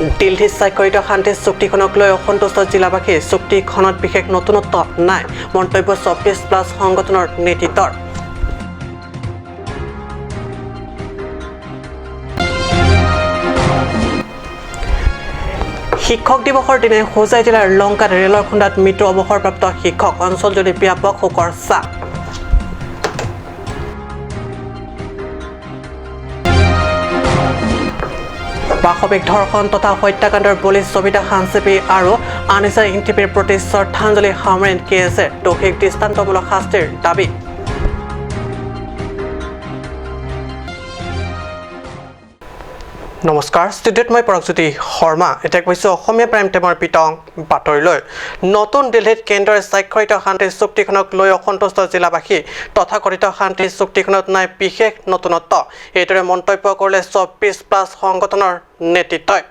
দিল্লীত স্বাক্ষৰিত শান্তি চুক্তিখনক লৈ অসন্তুষ্ট জিলাবাসী। চুক্তিখনত বিশেষ নতুনত্ব নাই, মন্তব্য 24 প্লাছ সংগঠনৰ নেতৃত্বৰ। শিক্ষক দিৱসৰ দিনাই হোজাই জিলাৰ লংকাত ৰেলৰ খুন্দাত মৃত্যু অৱসৰপ্ৰাপ্ত শিক্ষক। অঞ্চলজুৰি ব্যাপক শোকৰ ছাঁ। পাশৱিক ধৰ্ষণ তথা হত্যাকাণ্ডৰ বলি সবিতা হাঞ্চেপি আৰু আনিছা ইংথিপিৰ প্ৰতি শ্ৰদ্ধাঞ্জলি সামৰিন কে এছে। দোষীক দৃষ্টান্তমূলক শাস্তিৰ দাবী। নমস্কাৰ, ষ্টুডিঅ'ত মই পৰকজ্যোতি শৰ্মা। এতিয়া কৈছোঁ অসমীয়া প্ৰাইম টাইমৰ বিতং বাতৰিলৈ। নতুন দিল্লীত কেন্দ্ৰই স্বাক্ষৰিত শান্তি চুক্তিখনক লৈ অসন্তুষ্ট জিলাবাসী। তথাকথিত শান্তি চুক্তিখনত নাই বিশেষ নতুনত্ব, এইদৰে মন্তব্য কৰিলে 24 প্লাছ সংগঠনৰ নেতৃত্বই।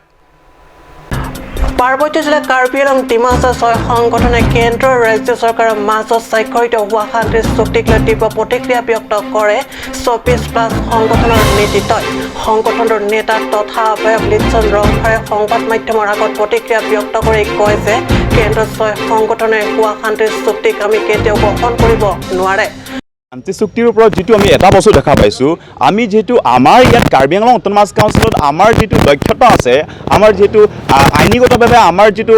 পাৰ্বত্য জিলা কাৰ্বি আংলং ডিমাচা ছয় সংগঠনে কেন্দ্ৰ আৰু ৰাজ্য চৰকাৰৰ মাজত স্বাক্ষৰিত হোৱা শান্তি চুক্তিক লৈ তীব্ৰ প্ৰতিক্ৰিয়া ব্যক্ত কৰে 24 প্লাছ সংগঠনৰ নেতৃত্বই। সংগঠনটোৰ নেতা তথা আহ্বায়ক লিটছন ৰংফাৰে সংবাদ মাধ্যমৰ আগত প্ৰতিক্ৰিয়া ব্যক্ত কৰি কয় যে কেন্দ্ৰৰ ছয় সংগঠনে হোৱা শান্তি চুক্তিক আমি কেতিয়াও গ্ৰহণ কৰিব নোৱাৰে। শান্তি চুক্তিৰ ওপৰত যিটো আমি এটা বস্তু দেখা পাইছোঁ, আমি যিহেতু আমাৰ ইয়াত কাৰ্বি আংলং অট'নমাছ কাউন্সিলত আমাৰ যিটো দক্ষতা আছে, আমাৰ যিটো আইনীগতভাৱে আমাৰ যিটো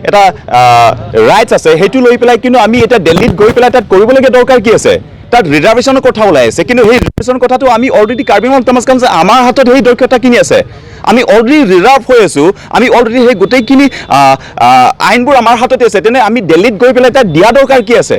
এটা ৰাইটছ আছে, সেইটো লৈ পেলাই কিন্তু আমি এতিয়া দিল্লীত গৈ পেলাই তাত কৰিবলগীয়া দৰকাৰ কি আছে? তাত ৰিজাৰ্ভেশ্যনৰ কথা ওলাই আছে, কিন্তু সেই ৰিজাৰ্ভেশ্যনৰ কথাটো আমি already Karbi Anglong autonomous council আমাৰ হাতত সেই দক্ষতাখিনি আছে। আমি অলৰেডি ৰিজাৰ্ভ হৈ আছোঁ। আমি অলৰেডি সেই গোটেইখিনি আইনবোৰ আমাৰ হাততে আছে। তেনে আমি দিল্লীত গৈ পেলাই তাত দিয়া দৰকাৰ কি আছে?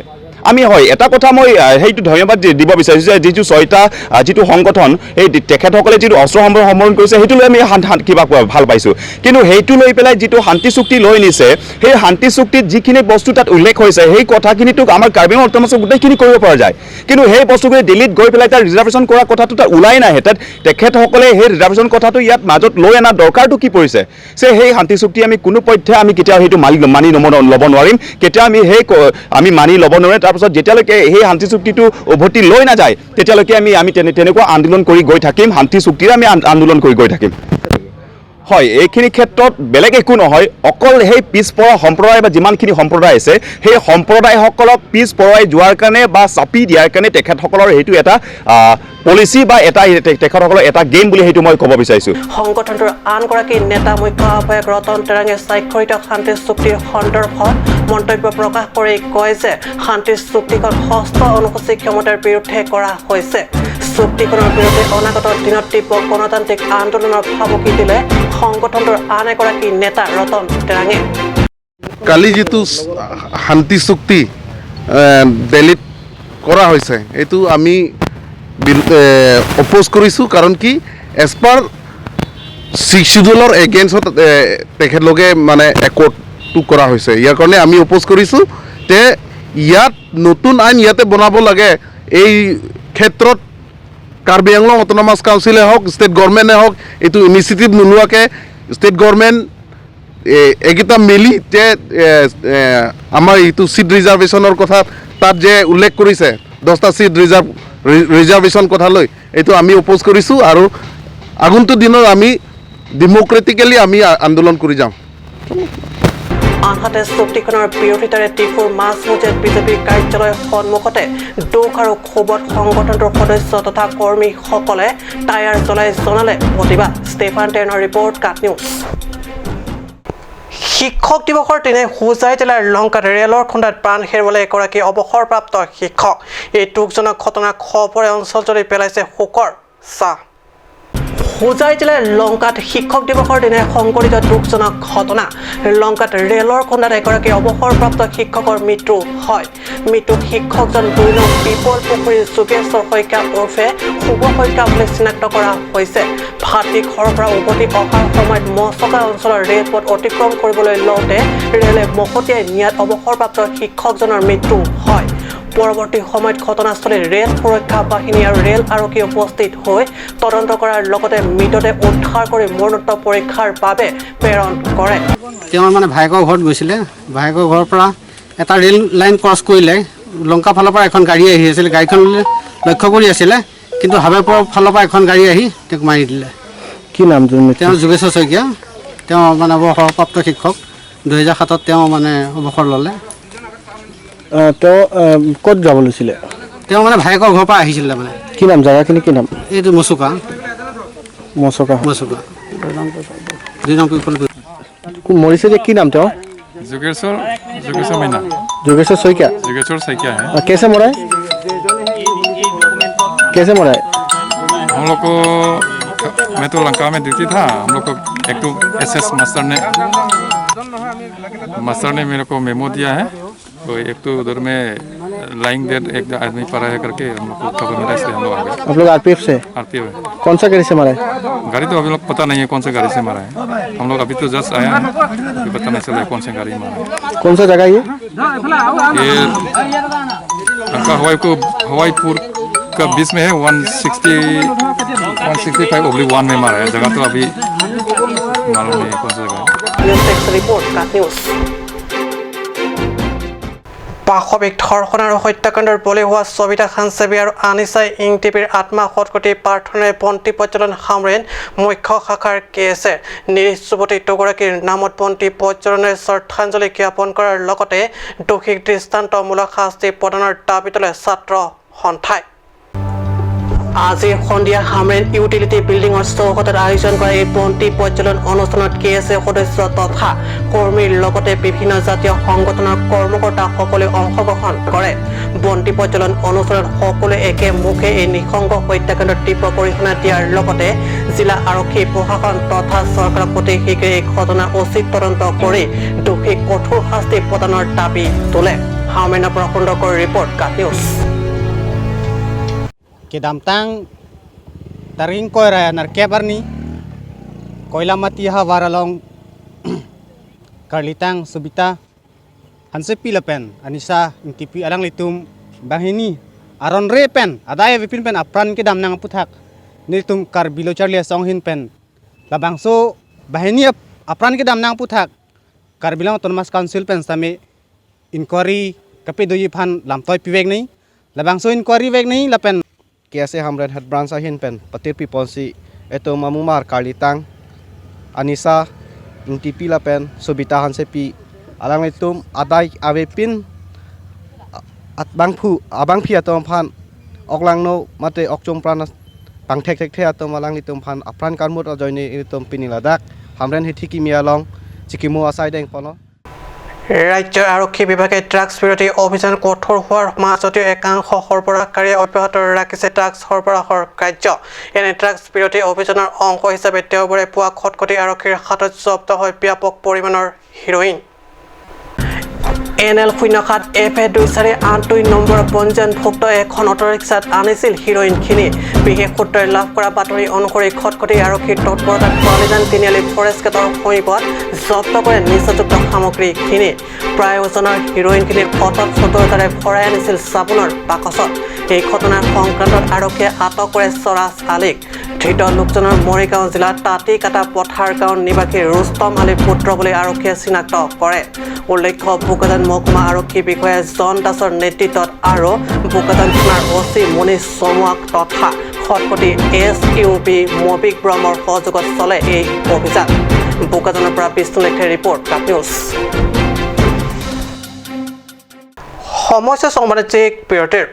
আমি হয় এটা কথা মই সেইটো ধন্যবাদ দিব বিচাৰিছোঁ যে যিটো ছয়টা যিটো সংগঠন, সেই তেখেতসকলে যিটো অস্ত্ৰ সম্বৰণ কৰিছে, সেইটো লৈ আমি কিবা ভাল পাইছোঁ। কিন্তু সেইটো লৈ পেলাই যিটো শান্তি চুক্তি লৈ নিছে, সেই শান্তি চুক্তিত যিখিনি বস্তু তাত উল্লেখ হৈছে, সেই কথাখিনিতো আমাৰ কাৰ্বি আংলং অট'নমাছত গোটেইখিনি কৰিব পৰা যায়। কিন্তু সেই বস্তুখিনি দিল্লীত গৈ পেলাই তাত ৰিজাৰ্ভেশ্যন কৰা কথাটো তাত ওলাই নাহে। তাত তেখেতসকলে সেই ৰিজাৰ্ভেশ্যন কথাটো ইয়াত মাজত লৈ অনা দৰকাৰটো কি পৰিছে? সেই শান্তি চুক্তি আমি কোনো পধ্যে আমি কেতিয়াও সেইটো মানি মানি ল'ব নোৱাৰিম। কেতিয়াও আমি সেই আমি মানি ল'ব নোৱাৰিম। তাৰপিছত যেতিয়ালৈকে সেই শান্তি চুক্তিটো উভতি লৈ নাযায়, তেতিয়ালৈকে আমি আমি তেনেকুৱা আন্দোলন কৰি গৈ থাকিম। শান্তি চুক্তিৰে আমি আন্দোলন কৰি গৈ থাকিম। হয়, এইখিনি ক্ষেত্ৰত বেলেগ একো নহয়, অকল সেই পিছপৰা সম্প্ৰদায় বা যিমানখিনি সম্প্ৰদায় আছে, সেই সম্প্ৰদায়সকলক পিছ পৰাই যোৱাৰ কাৰণে বা চাপি দিয়াৰ কাৰণে তেখেতসকলৰ সেইটো এটা পলিচি বা এটা তেখেতসকলৰ এটা গেম বুলি সেইটো মই ক'ব বিচাৰিছোঁ। সংগঠনটোৰ আনগৰাকী নেতা মুখ্য আহ্বায়ক ৰতন তেৰাঙে স্বাক্ষৰিত শান্তি চুক্তিৰ সন্দৰ্ভত মন্তব্য প্ৰকাশ কৰি কয় যে শান্তি চুক্তিখন ষষ্ঠ অনুসূচী ক্ষমতাৰ বিৰুদ্ধে কৰা হৈছে। চুক্তিখনৰ বিৰুদ্ধে অনাগত দিনত তীব্ৰ গণতান্ত্ৰিক আন্দোলনৰ ভাবুকি দিলে সংগঠনটোৰ আন এগৰাকী নেতা ৰতন তেৰাঙে। কালি যিটো শান্তি চুক্তি দিল্লীত কৰা হৈছে, এইটো আমি অপ'জ কৰিছোঁ। কাৰণ কি, এজ পাৰ ছিক্স চিডিউলৰ এগেইনষ্টত তেখেতলোকে মানে একৰ্ডটো কৰা হৈছে। ইয়াৰ কাৰণে আমি অপ'জ কৰিছোঁ তে ইয়াত নতুন আইন ইয়াতে বনাব লাগে। এই ক্ষেত্ৰত কাৰ্বি আংলং অট'নমাছ কাউন্সিলে হওক, ষ্টেট গভৰ্ণমেণ্টে হওক, এইটো ইনিচিয়েটিভ নোলোৱাকৈ ষ্টেট গভৰ্ণমেণ্ট এইকেইটা মিলি যে এ, এ, আমাৰ এইটো চিট ৰিজাৰ্ভেশ্যনৰ কথা তাত যে উল্লেখ কৰিছে, 10টা চিট ৰিজাৰ্ভেশ্যন কথা লৈ, এইটো আমি অপ'জ কৰিছোঁ আৰু আগন্তুক দিনত আমি ডেম'ক্ৰেটিকেলি আমি আন্দোলন কৰি যাম। আনহাতে চুক্তিখনৰ বিৰোধিতাৰে ডিফুৰ মাজমজিয়াত বিজেপিৰ কাৰ্যালয়ৰ সন্মুখতে দুখ আৰু ক্ষোভত সংগঠনটোৰ সদস্য তথা কৰ্মীসকলে টায়াৰ জ্বলাই জনালে প্ৰতিবাদ। ষ্টেফান টেনৰ ৰিপৰ্ট, কাট নিউজ। শিক্ষক দিৱসৰ দিনাই হোজাই জিলাৰ লংকাত ৰেলৰ খুন্দাত প্ৰাণ হেৰুৱালে এগৰাকী অৱসৰপ্ৰাপ্ত শিক্ষক। এই দুখজনক ঘটনাৰ খবৰে অঞ্চলজুৰি পেলাইছে শোকৰ ছাঁ। হোজাই জিলাৰ লংকাত শিক্ষক দিৱসৰ দিনাই সংঘটিত দুখজনক ঘটনা। লংকাত ৰেলৰ খুন্দাত এগৰাকী অৱসৰপ্ৰাপ্ত শিক্ষকৰ মৃত্যু হয়। মৃত্যু শিক্ষকজন 2 নং পিপল পুখুৰীৰ যোগেশ্বৰ শইকীয়া ওৰফে শুভ শইকীয়া বুলি চিনাক্ত কৰা হৈছে। ভাতৃ ঘৰৰ পৰা উভতি অহাৰ সময়ত মচকা অঞ্চলৰ ৰেলপথ অতিক্ৰম কৰিবলৈ লওঁতে ৰেলে মহতিয়াই নিয়াত অৱসৰপ্ৰাপ্ত শিক্ষকজনৰ মৃত্যু হয়। পৰৱৰ্তী সময়ত ঘটনাস্থলীত ৰেল সুৰক্ষা বাহিনী আৰু ৰেল আৰক্ষী উপস্থিত হৈ তদন্ত কৰাৰ লগতে মৃতদেহ উদ্ধাৰ কৰি মৰণোত্তৰ পৰীক্ষাৰ বাবে প্ৰেৰণ কৰে। তেওঁৰ মানে ভায়েকৰ ঘৰত গৈছিলে। ভায়েকৰ ঘৰৰ পৰা এটা ৰেল লাইন ক্ৰছ কৰিলে। লংকা ফালৰ পৰা এখন গাড়ী আহি আছিলে। গাড়ীখন লক্ষ্য কৰি আছিলে, কিন্তু হাবেপুৰৰ ফালৰ পৰা এখন গাড়ী আহি তেওঁক মাৰি দিলে। কি নাম? তেওঁ যোগেশ্বৰ শইকীয়া। তেওঁ মানে অৱসৰপ্ৰাপ্ত শিক্ষক। 2007ত তেওঁ মানে অৱসৰ ল'লে। তেওঁ ক'ত যাব লৈছিলে? তেওঁ মানে ভায়েকৰ ঘৰৰ পৰা আহিছিলে। মানে কি নাম জেগাখিনি, কি নাম? এইটো মচুকা। মচুকা, মচুকা 2 নং পিপল। মৰিছে যে, কি নাম তেওঁ? जोगेश्वर, जोगेश्वर मीना। जोगेश्वर शइकिया। जोगेश्वर शइकिया है। कैसे मरा है? कैसे मरा है? हम लोग को, मैं तो लंका में ड्यूटी था। हम लोग को एक तो एसएस मास्टर ने मेरे को मेमो दिया है, तो एक तो उधर में लाइंग डेड एक आदमी पड़ा है करके हम लोग को खबर मिला, इसलिए हम लोग आ गए। आप लोग आरपीएफ से? आरपीएफ। कौन सा गाड़ी से मारा है? गाड़ी तो अभी लोग पता नहीं है कौन सा गाड़ी से मारा है। हम लोग अभी तो जस्ट आया है, अभी पता नहीं चला है कौन सा गाड़ी मारा है। कौन सा जगह ये? ये लंका हवाई को हवाईपुर का बीच में है। 160 165/1 में मारा है। जगह तो अभी मालूम नहीं है कौन सा जगह है। নিউজ ডেস্ক ৰিপৰ্ট, কাট নিউজ। পাশৱিক ধৰ্ষণ আৰু হত্যাকাণ্ডৰ বলি হোৱা সবিতা খানচেবি আৰু আনিছা ইংটিপিৰ আত্মা সৎগতি প্ৰাৰ্থনাৰে বন্তি প্ৰজ্বলন সামৰিন মুখ্য শাখাৰ কে এছে। নিৰীহ যুৱতী দুগৰাকীৰ নামত বন্তি প্ৰজ্বলনেৰে শ্ৰদ্ধাঞ্জলি জ্ঞাপন কৰাৰ লগতে দোষীক দৃষ্টান্তমূলক শাস্তি প্ৰদানৰ দাবী তোলে ছাত্ৰ সন্থাই। আজি সন্ধিয়া হামৰেন ইউটিলিটি বিল্ডিঙৰ চৌহদত আয়োজন কৰা এই বন্তি প্ৰজ্বলন অনুষ্ঠানত কে এছ এ সদস্য তথা কৰ্মীৰ লগতে বিভিন্ন জাতীয় সংগঠনৰ কৰ্মকৰ্তাসকলে অংশগ্ৰহণ কৰে। বন্তি প্ৰজ্বলন অনুষ্ঠানত সকলোৱে একে মুখে এই নৃশংস হত্যাকাণ্ডৰ তীব্ৰ গৰিহণা দিয়াৰ লগতে জিলা আৰক্ষী প্ৰশাসন তথা চৰকাৰৰ প্ৰতি শীঘ্ৰে এই ঘটনাৰ উচিত তদন্ত কৰি দোষীক কঠোৰ শাস্তি প্ৰদানৰ দাবী তোলে। হামৰেনৰ পৰা সুন্দৰকৰ report, cut news. Kedamtang taring koira nar kebarni koila mati ha waralong karlitang subita hanse pilapen anisa intipi alang litum bahini aron repen adaya vipin pen apran ke damnang puthak nilitum kar bilo charlia song hin pen labangso bahini apran ke damnang puthak kar bilang autonomous council pen same inquiry kape doyi phan lamtoy piwek nei labangso inquiry wek nei lapen KSA Hamren head branch ahin pen patir pi ponsi eto mamumar karlitang anisa ingtipi la pen sobita hanse pi alang itum adai ave pin at bang phu abang phi atom phan oklang no mate okchom pran bang thek thek the atom alang itum phan apran karmut ajoini itum piniladak Hamren hi thiki mialong chikimo asai deng pono। ৰাজ্যৰ আৰক্ষী বিভাগে drugs বিৰোধী অভিযান কঠোৰ হোৱাৰ মাজতে একাংশ সৰবৰাহকাৰীয়ে অব্যাহত ৰাখিছে ড্ৰাগছ সৰবৰাহৰ কাৰ্য। এনে ড্ৰাগছ বিৰোধী অভিযানৰ অংশ হিচাপে দেওবাৰে পুৱা খটখটি আৰক্ষীৰ হাতত জব্দ হয় ব্যাপক পৰিমাণৰ হিৰ'ইন। এন এল 07 এফ এ 2482 নম্বৰৰ পঞ্জীয়নভুক্ত এখন অট'ৰিক্সাত আনিছিল হিৰ'ইনখিনি। বিশেষ সূত্ৰই লাভ কৰা বাতৰি অনুসৰি খটখটি আৰক্ষীৰ তৎপৰতাত বালিজান তিনিআলি ফৰেষ্ট গেটৰ সমীপত জব্দ কৰে নিচাযুক্ত সামগ্ৰীখিনি। প্ৰায় ওজনৰ হিৰ'ইনখিনি অটত চতুৰতাৰে ভৰাই আনিছিল চাবোনৰ বাকচত। এই ঘটনাৰ সংক্ৰান্তত আৰক্ষীয়ে আটক কৰে স্বৰাজ আলীক। ধৃত লোকজনৰ মৰিগাঁও জিলাৰ তাঁতিকাটা পথাৰ গাঁৱৰ নিবাসী ৰুস্তম আলীৰ পুত্ৰ বুলি আৰক্ষীয়ে চিনাক্ত কৰে। উল্লেখ্য, বোকাজান মহকুমা আৰক্ষী বিষয়া জন দাসৰ নেতৃত্বত আৰু বোকাজান থানাৰ অ' চি মনীষ চমুৱাক তথা খটখটি এছ ইউ বি মবিক ব্ৰহ্মৰ সহযোগত চলে এই অভিযান। বোকাজানৰ পৰা বিষ্ণু লেখে ৰিপৰ্ট, কাট নিউজ। সমস্যা সামাজিক বিৰতিৰ।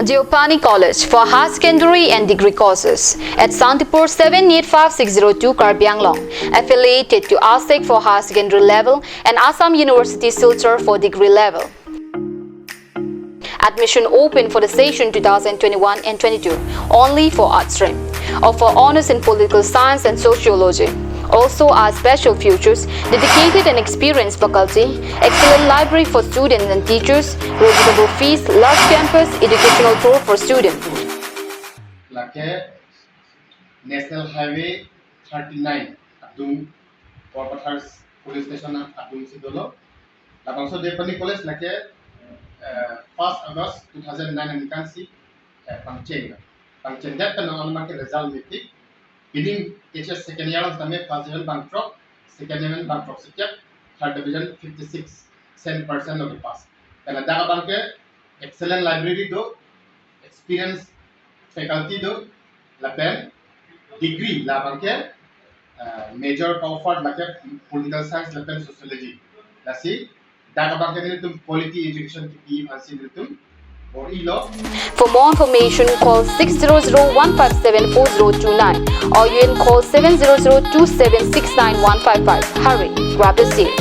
Deopani College for higher secondary and degree courses at Santipur 785602 Karbi Anglong, affiliated to ASEC for higher secondary level and Assam University Silchar for degree level. Admission open for the session 2021 and 22 only for arts stream. Offer honors in political science and sociology. Also our special features, dedicated and experienced faculty, excellent library for students and teachers, reasonable fees, large campus, educational tour for students. Lake National Highway 39 Adung Borpathar Police Station Adung Sidolo Labangso Deopani College lake 1st August 2009 and si Pangcheng Pangcheng that kan ang ke result meeting beginning HS second year of the first division Bangtrok, second division Bangtrok Sikyap, third division 56 10% of the pass. Kana daga bangke excellent library do. Experience faculty do lapen degree la bangke major comfort lake political science lapen sociology lasi daga bangke ni tum quality education ki pi phansi ni tum. For more information, call 600-157-4029 or you can call 700-2769155. Hurry, grab the seat.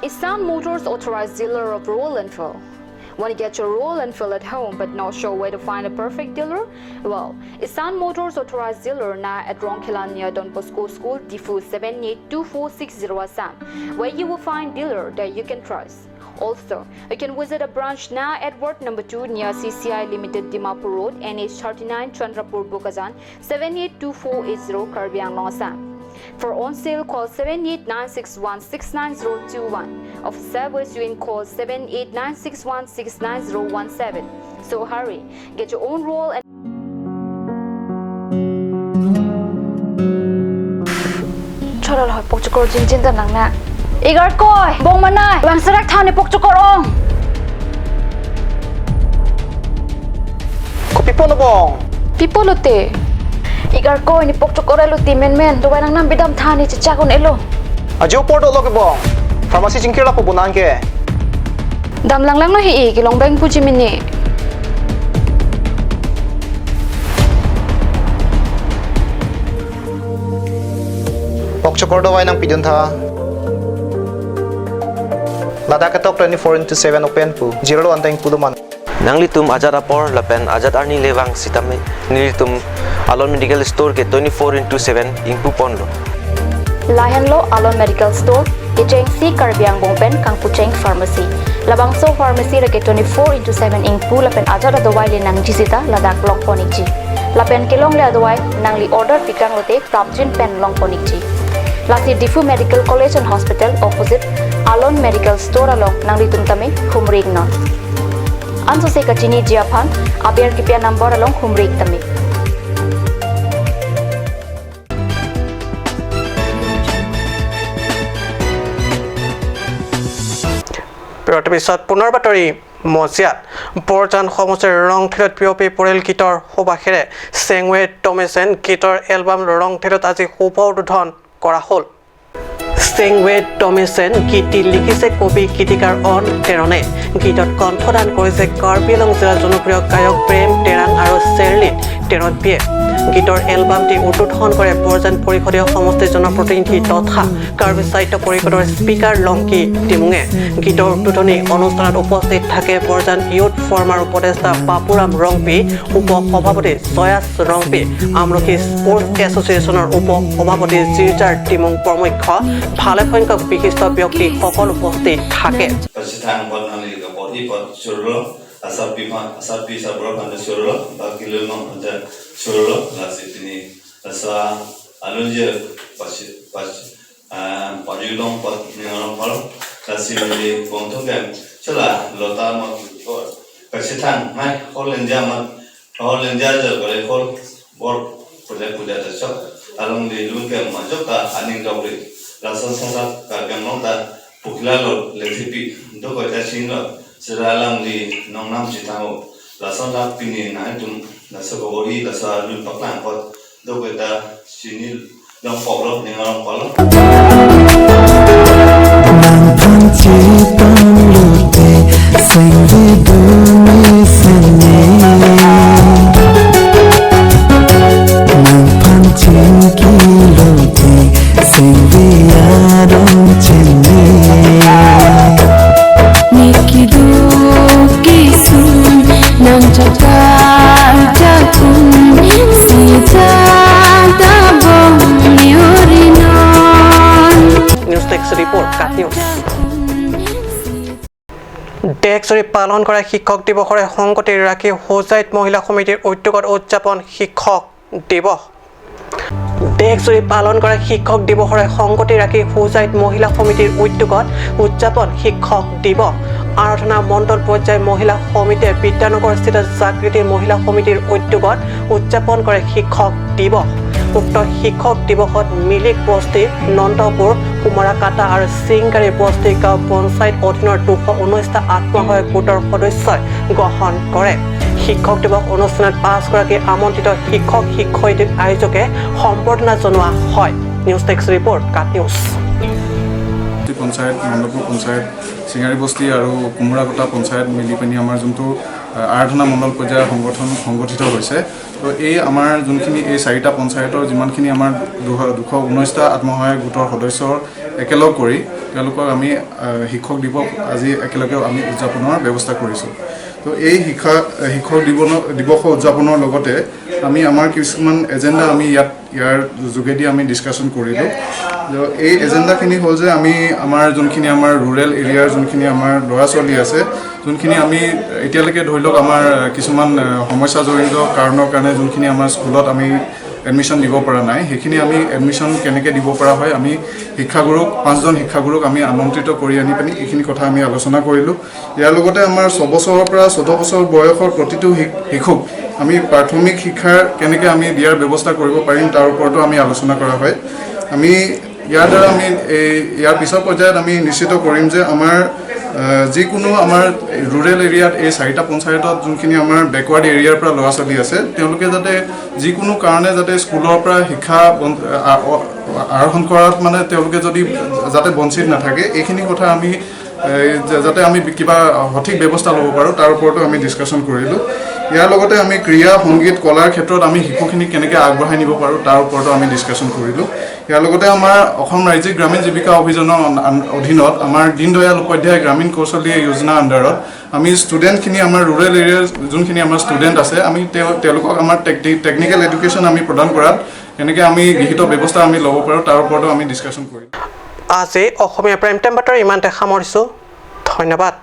Isan Motors authorized dealer of Royal Enfield. Want to get your Royal Enfield at home but not sure where to find a perfect dealer? Well, Isan Motors authorized dealer now at Rongkhila near Don Bosco School, Difu 782460 Assam, where you will find dealer that you can trust. Also, you can visit a branch now at Ward number 2 near CCI Limited, Dimapur Road, NH 39, Chandrapur, Bokazan 782480, Karbi Anglong, Assam. For on sale, call 78961-69021. Of service, you can call 78961-69017. So hurry, get your own roll and Chorol hoi pok chokor jin jin tan nang na. Igar koi, bong manai, wang sarak thane pok chokor ong. Ko pipo no bong. Pipo lote. Igar ko ni pok chokor elo ti men men do nang nam bidam thani chi chakon elo. Ajo porto log bong. Pharmacy jingkira po bunan ke. Dam lang lang no hi ki long bang puji mini. Pok chokor do wai nang pidun tha. Ladakh top 24/7 open pu. Zero anteng puluman. Nangli tum Azad apor lapen Azad arni lewang sitame nilitum Alon Medical Store ke 24/7 ingpu ponlo. Lahenlo Alon Medical Store ke Cheng si Karbiang Bongpen Kangpucheng Pharmacy. Labangso Pharmacy rake 24/7 ingpu lapen Azad adawai le nang jisita Ladakh long ponik ji. Lapen kelong le adawai nangli order pikang lote prapjin pen long ponik ji. Lasi Difu Medical College and Hospital opposite Alon Medical Store along nangli tumtame humrig non. Anso se kachini jiaphan aber kipya number along humrig tame. পিছত পুনৰ বাতৰি মজিয়াত বৰজান সমষ্টিৰ ৰংথেলত বিয়পি পৰিল গীতৰ সুবাসেৰে চেংৱে টমেচেন গীতৰ album ৰংথেলত আজি শুভ উদ্বোধন কৰা হ'ল। চেংৱে টমেচেন গীতটি লিখিছে কবি গীতিকাৰ অন টেৰণে। গীতত কণ্ঠদান কৰিছে কাৰ্বি আংলং জিলাৰ জনপ্ৰিয় গায়ক প্ৰেম টেৰাং আৰু চেৰলিন টেৰণপিয়ে। গীতৰ এলবামটি উদ্বোধন কৰে বৰজান পৰিষদীয় সমষ্টিৰ জনপ্ৰতিনিধি তথা কাৰ্বি সাহিত্য পৰিষদৰ স্পীকাৰ লংকি টিমুঙে। গীতৰ উদ্বোধনী অনুষ্ঠানত উপস্থিত থাকে বৰজান ইউথ ফৰ্মাৰ উপদেষ্টা বাপুৰাম ৰংপি, উপ সভাপতি জয়াছ ৰংপি, আমলখি স্পৰ্টছ এছ'চিয়েশ্যনৰ উপ সভাপতি জিৰজাৰ টিমুং প্ৰমুখ্য ভালেসংখ্যক বিশিষ্ট ব্যক্তিসকল উপস্থিত থাকে। Asal pi sabro panda surlo ba kilulong anja surlo lasi tini asa alunje pasi pasi pajulong pat ningalong palo lasi ni bongtong kem chala lota ma kasi thang mai hol enja ma hol enja jo kore hol bor puja puja ta chok along di lun kem ma jok ta aning dok ri lasa sa ka kem long ta pukla lo lesipi do ko ta chin lo seralang di nong nam chi thang la sa la pini na tum la sa ko ri la sa lun pak lang ko do ko ta chini long pok lo ning long pok lo nang phan chi tang lu te sing vi du mi sen ni nang phan chi ki lu te sing vi ya rong chen ni Nikidu kisun nang chakar jakun si jata bong yurinon. News desk report cut news. দেশজুৰি পালন কৰা শিক্ষক দিৱসৰে সংগতি ৰাখি হোজাইত মহিলা সমিতিৰ উদ্যোগত উদযাপন শিক্ষক দিৱস। দেশজুৰি পালন কৰা শিক্ষক দিৱসৰে সংগতি ৰাখি হোজাইত মহিলা সমিতিৰ উদ্যোগত উদযাপন শিক্ষক দিৱস। আৰাধনা মণ্ডল পৰ্যায় মহিলা সমিতিয়ে বিদ্যানগৰস্থিত জাগৃতি মহিলা সমিতিৰ উদ্যোগত উদযাপন কৰে শিক্ষক দিৱস। উক্ত শিক্ষক দিৱসত মিলিক বস্তি, নন্দপুৰ, কুমাৰাকাটা আৰু চিংগাৰী বস্তি গাঁও পঞ্চায়ত অধীনৰ 219টা আত্মসহায়ক গোটৰ সদস্যই গ্ৰহণ কৰে। শিক্ষক দিৱস অনুষ্ঠানত 5গৰাকী আমন্ত্ৰিত শিক্ষক শিক্ষয়িত্ৰীক আয়োজকে সম্বৰ্ধনা জনোৱা হয়। News desk report, Cut News. Panchayat, Nandapur panchayat, Singari Basti আৰু কোমোৰাকটা পঞ্চায়ত মিলি পিনি আমাৰ যোনটো আৰাধনা মণ্ডল পৰ্যায়ৰ সংগঠন সংগঠিত হৈছে। তো এই আমাৰ যোনখিনি এই চাৰিটা পঞ্চায়তৰ যিমানখিনি আমাৰ 219টা আত্মসহায়ক গোটৰ সদস্যৰ একেলগ কৰি তেওঁলোকক আমি শিক্ষক দিৱস আজি একেলগে আমি উদযাপনৰ ব্যৱস্থা কৰিছোঁ। তো এই শিক্ষক দিৱস উদযাপনৰ লগতে আমি আমাৰ কিছুমান এজেণ্ডা আমি ইয়াৰ যোগেদি আমি ডিছকাশ্যন কৰিলোঁ। এই এজেণ্ডাখিনি হ'ল যে আমি আমাৰ যোনখিনি আমাৰ ৰুৰেল এৰিয়াৰ যোনখিনি আমাৰ ল'ৰা ছোৱালী আছে, যোনখিনি আমি এতিয়ালৈকে ধৰি লওক আমাৰ কিছুমান সমস্যাজনিত কাৰণৰ কাৰণে যোনখিনি আমাৰ স্কুলত আমি এডমিশ্যন দিব পৰা নাই, সেইখিনি আমি এডমিশ্যন কেনেকৈ দিব পৰা হয় আমি শিক্ষাগুৰুক 5জন শিক্ষাগুৰুক আমি আমন্ত্ৰিত কৰি আনি পিনি এইখিনি কথা আমি আলোচনা কৰিলোঁ। ইয়াৰ লগতে আমাৰ 6 বছৰৰ পৰা 14 বছৰ বয়সৰ প্ৰতিটো শিশুক আমি প্ৰাথমিক শিক্ষাৰ কেনেকৈ আমি দিয়াৰ ব্যৱস্থা কৰিব পাৰিম তাৰ ওপৰতো আমি আলোচনা কৰা হয়। আমি ইয়াৰ দ্বাৰা আমি এই ইয়াৰ পিছৰ পৰ্যায়ত আমি নিশ্চিত কৰিম যে আমাৰ যিকোনো আমাৰ ৰুৰেল এৰিয়াত এই চাৰিটা পঞ্চায়তত যোনখিনি আমাৰ বেকৱাৰ্ড এৰিয়াৰ পৰা ল'ৰা ছোৱালী আছে, তেওঁলোকে যাতে যিকোনো কাৰণে যাতে স্কুলৰ পৰা শিক্ষা আৰোহণ কৰাত মানে তেওঁলোকে যদি যাতে বঞ্চিত নাথাকে, এইখিনি কথা আমি যাতে আমি কিবা সঠিক ব্যৱস্থা ল'ব পাৰোঁ তাৰ ওপৰতো আমি ডিছকাশ্যন কৰিলোঁ। ইয়াৰ লগতে আমি ক্ৰীড়া, সংগীত, কলাৰ ক্ষেত্ৰত আমি শিশুখিনিক কেনেকৈ আগবঢ়াই নিব পাৰোঁ তাৰ ওপৰতো আমি ডিছকাশ্যন কৰিলোঁ। ইয়াৰ লগতে আমাৰ অসম ৰাজ্যিক গ্ৰামীণ জীৱিকা অভিযানৰ অধীনত আমাৰ দীনদয়াল উপাধ্যায় গ্ৰামীণ কৌশলী যোজনাৰ আণ্ডাৰত আমি ষ্টুডেণ্টখিনি আমাৰ ৰুৰেল এৰিয়াৰ যোনখিনি আমাৰ ষ্টুডেণ্ট আছে আমি তেওঁলোকক আমাৰ টেকনিকেল এডুকেশ্যন আমি প্ৰদান কৰাত কেনেকৈ আমি গৃহীত ব্যৱস্থা আমি ল'ব পাৰোঁ তাৰ ওপৰতো আমি ডিছকাশ্যন কৰিলোঁ। আজি অসমীয়া প্ৰাইম টাইম বাতৰি ইমানতে সামৰিছোঁ। ধন্যবাদ।